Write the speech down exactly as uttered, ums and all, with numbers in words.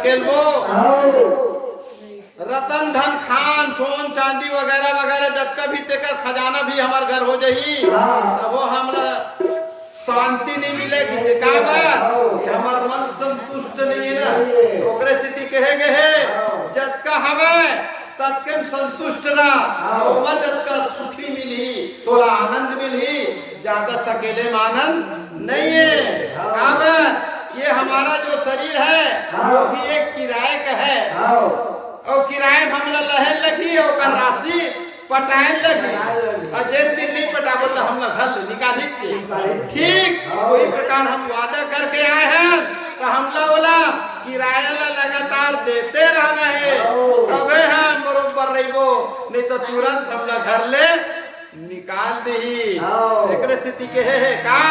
खेलबो। रतन धन खान, सोन चांदी वगैरह वगैरह, जतका भी तेकर खजाना भी हमर घर हो जाही, तभो हमला शांति नहीं मिलेगी। ते काबर? कि हमर मन संतुष्ट नहीं है ना। ओकरे सेती कहे गए हे, जतका हवय ततके म संतुष्ट रह, ओमा जतका सुखी मिलही, तोला आनंद मिलही, ज्यादा सकेले म आनंद नहीं है। काबर? ये हमारा जो शरीर है, वो भी एक किराए का है। अउ किराए म हमला लहे लगही, ओकर राशि पटाए लगही। अउ जेन दिन नहीं पटाबो, त हमला घर ले निकालही के। ठीक वही प्रकार हम वादा करके आए हैं, त हमला ओला किराया ला लगातार देते रहना है, तभे हम बरोबर रहिबो, नहीं तो तुरंत हमला घर ले निकाल देही। एकरे सेती कहे हे का?